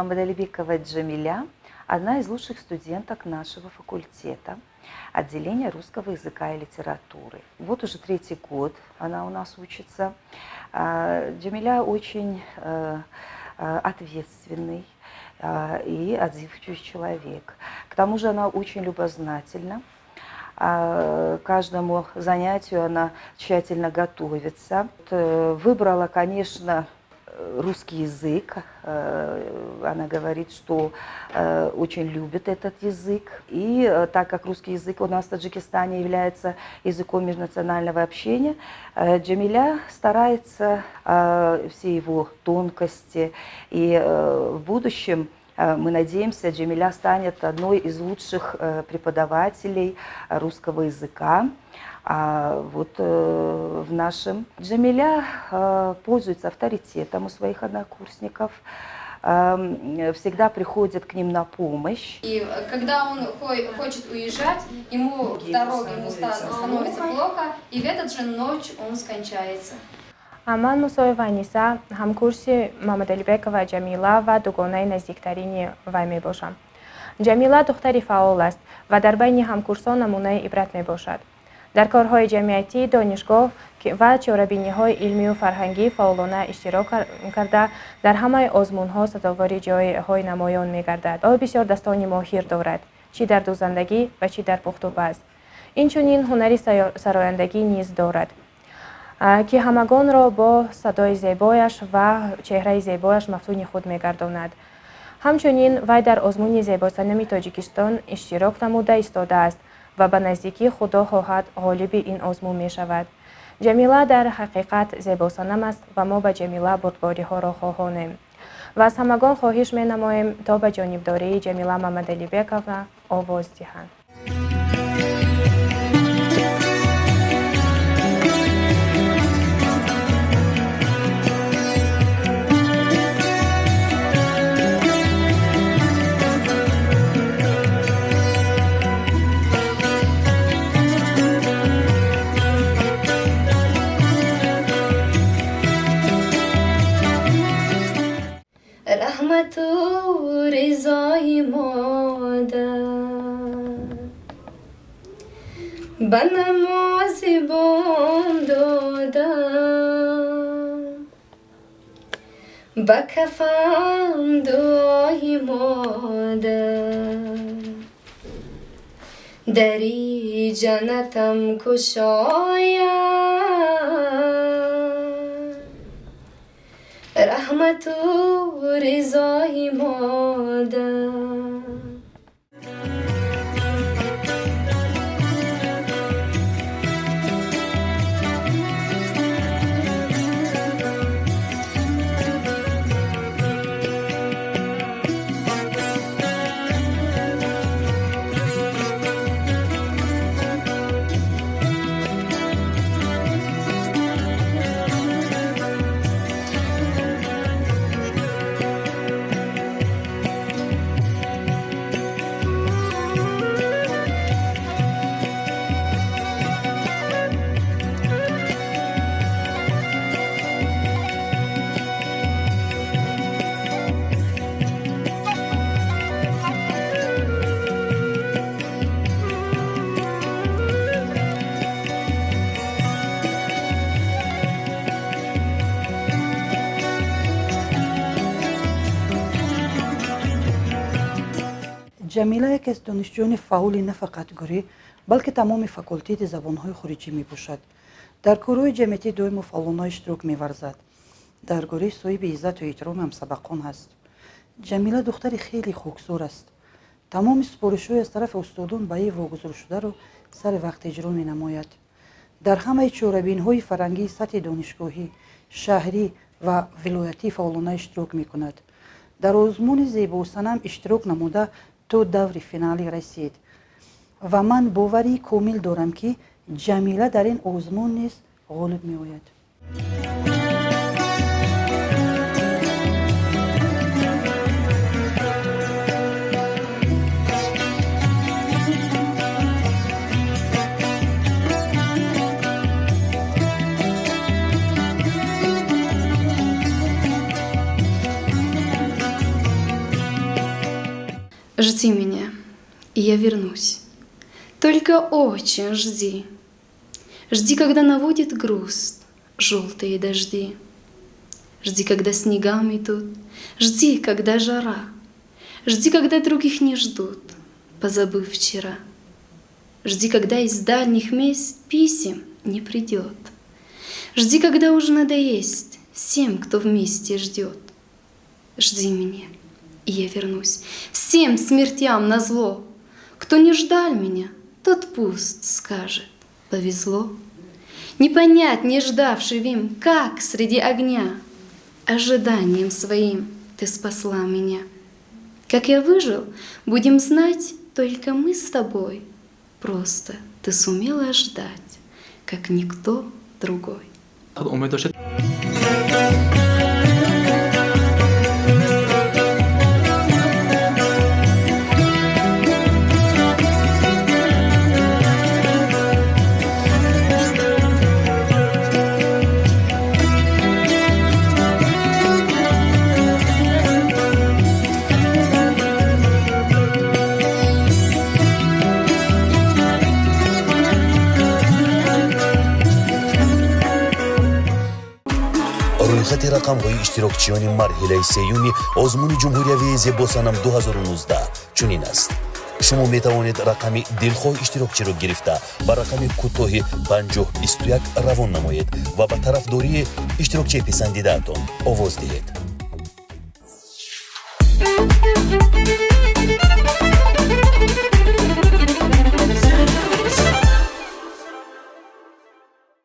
Мамадалибекова Джамиля – одна из лучших студенток нашего факультета, отделения русского языка и литературы. Вот уже третий год она у нас учится. Джамиля очень ответственный и отзывчивый человек. К тому же она очень любознательна. Каждому занятию она тщательно готовится. Выбрала, конечно, русский язык. Она говорит, что очень любит этот язык. И так как русский язык у нас в Таджикистане является языком межнационального общения, Джамиля старается все его тонкости. И в будущем, мы надеемся, Джамиля станет одной из лучших преподавателей русского языка. Вот в нашем. Джамиля пользуется авторитетом у своих однокурсников, всегда приходит к ним на помощь. И когда он хочет уезжать, ему в дороге ему становится плохо, и в этот же ночь он скончается. Ман Мусоева Аниса, ҳамкурси Мамадалибекова Ҷамила ва дугонаи наздиктарини вай мебошам. Ҷамила духтари фаъол аст ва дар байни ҳамкурсон намунаи ибрат мебошад. Дар корҳои ҷамъиятии донишгоҳ ва чорабиниҳои илмию фарҳангӣ фаъолона иштирок карда, дар ҳамаи озмунҳо сазовори ҷойҳои намоён мегардад. Ӯ бисёр дастони моҳир дорад, чӣ дар дӯзандагӣ ва чӣ дар пухтупаз. Инчунин ҳунари сарояндагӣ низ дорад, ки ҳамагонро бо садои зебояш ва чеҳраи зебояш мафтуни худ мегардонад. Ҳамчунин вай дар озмуни зебосанами Тоҷикистон иштирок намуда истодааст ва ба наздикӣ Худо хоҳад ғолиби ин озмун мешавад. Ҷамила дар ҳақиқат зебосанам аст ва мо ба Ҷамила бурдбориҳоро хоҳонем. Ва аз ҳамагон хоҳиш менамоем, то ба ҷонибдории Ҷамила Мамадалибекова овоз диҳанд. Раҳмату ризои модар ба намози бом додам, ба кафам дуои модар, дари ҷаннатам кушояд. Раҳмату ризои модар. Ҷамила яке аз донишҷӯёни фаъоли на фақат гурӯҳ, балки тамоми факултети забонҳои хориҷӣ мебошад. Дар корҳои ҷамъиятӣ доимо фаъолона иштирок меварзад. Дар гурӯҳ соҳиби иззату эҳтироми ҳамсабақон ҳаст. Ҷамила духтари хеле хоксор аст. Тамоми супоришҳои аз тарафи устодон ба ӯ вогузоршударо сари вақт иҷро менамояд. Дар ҳамаи чорабинҳои фарҳангии сатҳи донишгоҳӣ, шаҳрӣ ва вилоятӣ фаъолона иштирок мекунад. Дар озмуни зебосанам иштирок намуда то даври финалӣ расид. Ва ман боварии комил дорам, ки Ҷамила дар ин озмун низ ғолиб меояд. Жди меня, и я вернусь. Только очень жди. Жди, когда наводит груст желтые дожди. Жди, когда снега метут. Жди, когда жара. Жди, когда других не ждут, позабыв вчера. Жди, когда из дальних мест писем не придет. Жди, когда уже надоест всем, кто вместе ждет. Жди меня, и я вернусь всем смертям назло. Кто не ждал меня, тот пусть скажет: повезло. Не понять, не ждавший им, как среди огня ожиданием своим ты спасла меня. Как я выжил, будем знать только мы с тобой. Просто ты сумела ждать, как никто другой. Умед дошт. Рӯйхати рақамҳои иштирокчиёни марҳилаи сеюми озмуни ҷумҳуриявии Зебосанам 2019 чунин аст. Шумо метавонед рақами дилхоҳ иштирокчиро гирифта, ба рақами кӯтоҳи 5021 равон намоед ва ба тарафдории иштирокчии писандидаатон овоз диҳед.